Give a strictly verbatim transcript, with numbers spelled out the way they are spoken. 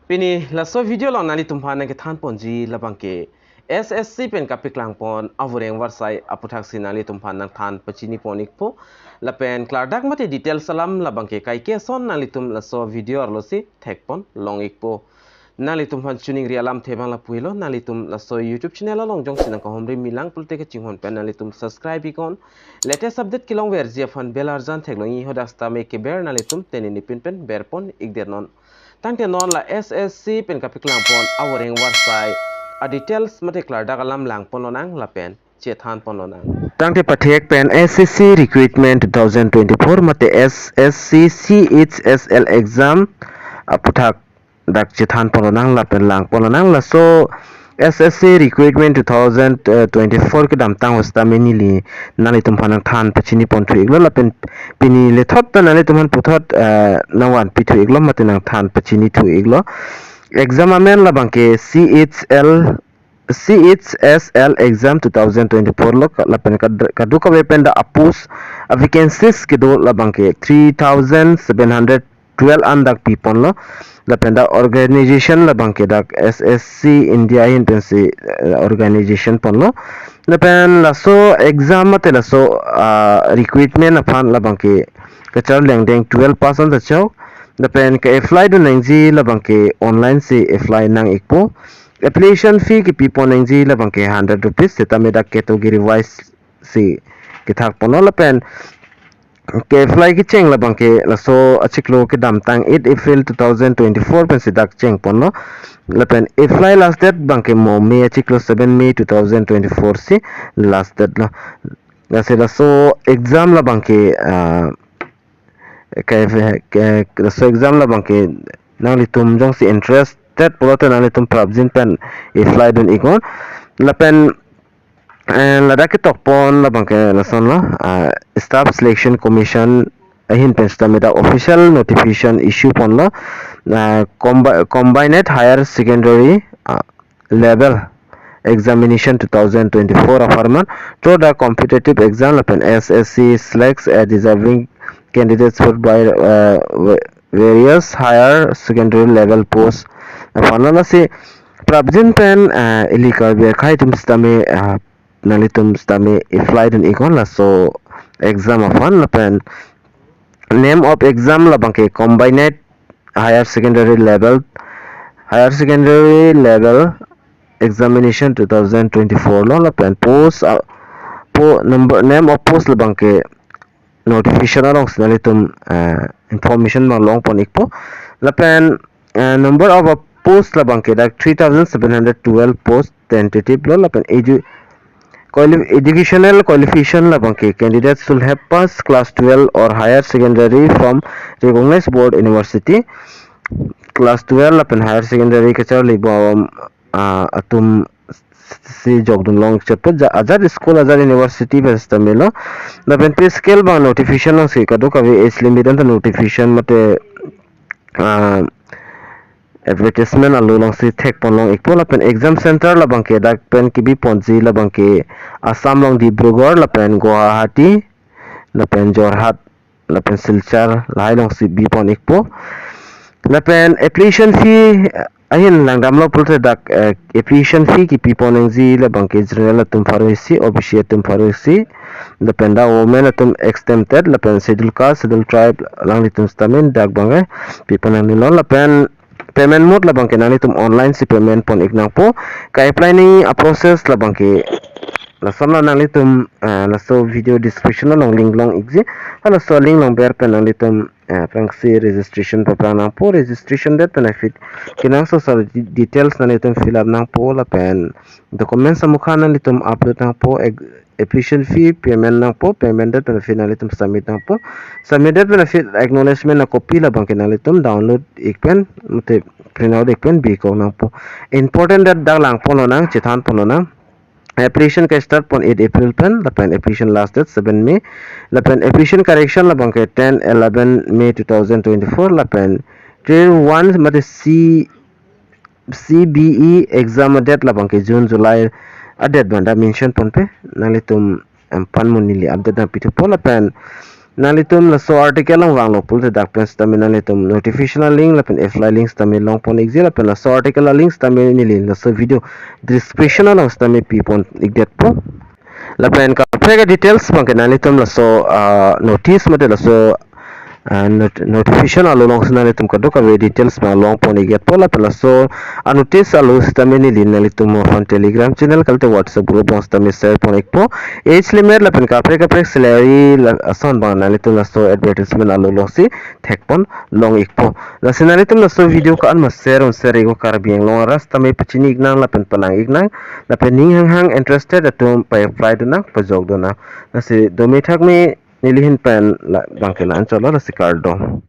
Pini laso video along nanglitum aphan nangkethan ponji labangke S S C pen kapeklang pon avoreng varsai aputhaksi nanglitum aphan nangthan pachini pon ikpo. Lapen klardak mate details alam labangke kaike ason nanglitum laso video arlosi thek pon long ikpo. Nanglitum aphan choningri alamthe abang lapu helo, nanglitum laso YouTube channel along jongsi nangkahumri milang pulote kachinghon pen nanglitum subscribe iknon. Latest update kelongverji aphan bell arjan theklong-i, hadak sitame keber nanglitum tenini pin pen ber pon ikdet non. Tangte non la S S C pen kapeklang pon avoreng varsai a details mate klardak alam lang pon lonang lapen chethan pon lonang. Tangte pathek pen S S C recruitment two thousand twenty-four mate S S C C H S L exam aputhak dak chethan pon lonang lapen lang pon lonang. Laso S S C recruitment two thousand twenty-four kedamtang ahut sitame neli nanglitum aphan nangthan pachini pon thu iklo lapen pini lethot ta nanglitum aphan puthot, eh, nangvanpi thu iklo mate nangthan pachini thu iklo. Exam amen labangke C H L, C H S L exam two thousand twenty-four lo, lapen kad-, kadokave pen dak a post, a vacancies kedo labangke three thousand seven hundred twelve an dak pi ponlo. Lapen dak organization labangke dak S S C India ahin pensi, eh, organization ponlo. Lapen laso exam mate laso, ah, recruitment aphan labangke kacharli angdeng twelve pass an ta chok. Lapen ke-apply dun nangji labangke online si apply nang ikpo. Application fee kepi pon nangji labangke hundred rupees, sitame dak category wise si kethak ponlo. Lapen ke-apply kecheng labangke laso achiklo kedamtang eight April two thousand twenty-four pensi dak cheng ponlo. Lapen apply last date bangke mo May achiklo seven May two thousand twenty-four si last date lo. Lasi laso exam labangke, ah, ke, ke, laso exam labangke nanglitum jongsi interested pulote nanglitum prapjin pen apply dun iknon. Lapen, eh, ladak ketok pon labangke lasonlo, ah, Staff Selection Commission ahin pen sitame dak official notification issue ponlo, ah, combi-, Combined Higher Secondary, ah, Level Examination two thousand twenty-four apharman, through the competitive exam lapen S S C selects a deserving candidates for by, uh, va-, various higher secondary level post. Apharman lasi prapjin pen, uh, ili Karbi akhei atum sitame, uh, nanglitum sitame apply dun iknon laso exam aphan. Lapen name of exam labangke Combined Higher Secondary Level, Higher Secondary Level Examination two thousand twenty-four lo. Lapen post, uh, po number, name of post labangke notification alongsi nanglitum, uh, information abang long pon ikpo. Lapen, uh, number of a post labangke dak three thousand seven hundred twelve post tentative lo. Lapen edu-, quali-, educational qualification labangke candidates should have passed class twelve or higher secondary from recognized board university. Class twelve lapen higher secondary kacharli bom, ah, atum si jok dun long chotpo, ja-, ajat school ajat university pen sitame lo. Lapen pay scale abang notification alongsi kadokave age limit anta notification mate, ah, advertisement alo alongsi thek pon long ikpo. Lapen exam center labangke dak pen kebi ponji labangke Assam along Dibrugarh lapen Guwahati lapen Jorhat lapen Silchar lahai alongsi bi pon ikpo. Lapen application fee ahin langdamlo pulote dak, eh, application fee kepi pon nangji labangke general atum pharo isi, O B C atum pharo isi, lapen dak women atum exempted, lapen schedule caste, schedule tribe alanglitum sitame dak abang, eh, pi pon nangnelo. Lapen payment mode labangke nanglitum online si payment pon ik nangpo. Ka-apply nangji a-process labangke lasonlo, nanglitum, ah, laso video description along link long ikji. Halaso link long ber pen nanglitum, ah, aphrangsi registration paprang nangpo. Registration det pen aphi kenangsot asor de-, details nanglitum fill up nangpo. Lapen documents amukha nanglitum upload nangpo. Ag-, application fee payment nangpo. Payment det pen aphi nanglitum submit nangpo. Submit det pen aphi acknowledgement a-copy labangke nanglitum download ik pen mate print out ik pen bikok nangpo. Important det dak lang pon lonang, chethan pon lonang. Application ke-start pon eight April pen, lapen application last date seven May, lapen application correction labangke ten eleven May two thousand twenty-four, lapen tier one mate C, C B E exam a-date labangke June, July a-date abang dak mention ponpe, nanglitum, em, aphan mo neli update nangpithupo. Lapen Nanglitum laso article along vanglo pulote dak pen sitame nanglitum notification a-link lapen apply link sitame longpon ikji, lapen laso article a-link sitame neli laso video description along sitame pipon ikdetpo. Lapen kaprek a-details abangke nanglitum laso, ah, notice mate laso, ah, not-, notification along si nanglitum kadokave details abang longpon ikdetpo. Lapen laso a-notice along sitame neli nanglitum aphan Telegram channel kalite WhatsApp group along sitame share pon ikpo. Age limit lapen kaprek kaprek salary la-, ason abang nanglitum laso advertisement along si thekpon long ikpo. Lasi nanglitum laso video ko-an ma share un share iknon, Karbi Anglong arat sitame pachini iknang lapen panang iknang. Lapen ning hanghang interested atum pa-apply dun nang, pajok dun nang. Lasi dome thakme, neli ahin pen la abangke la-an chotlo, lasi kardom.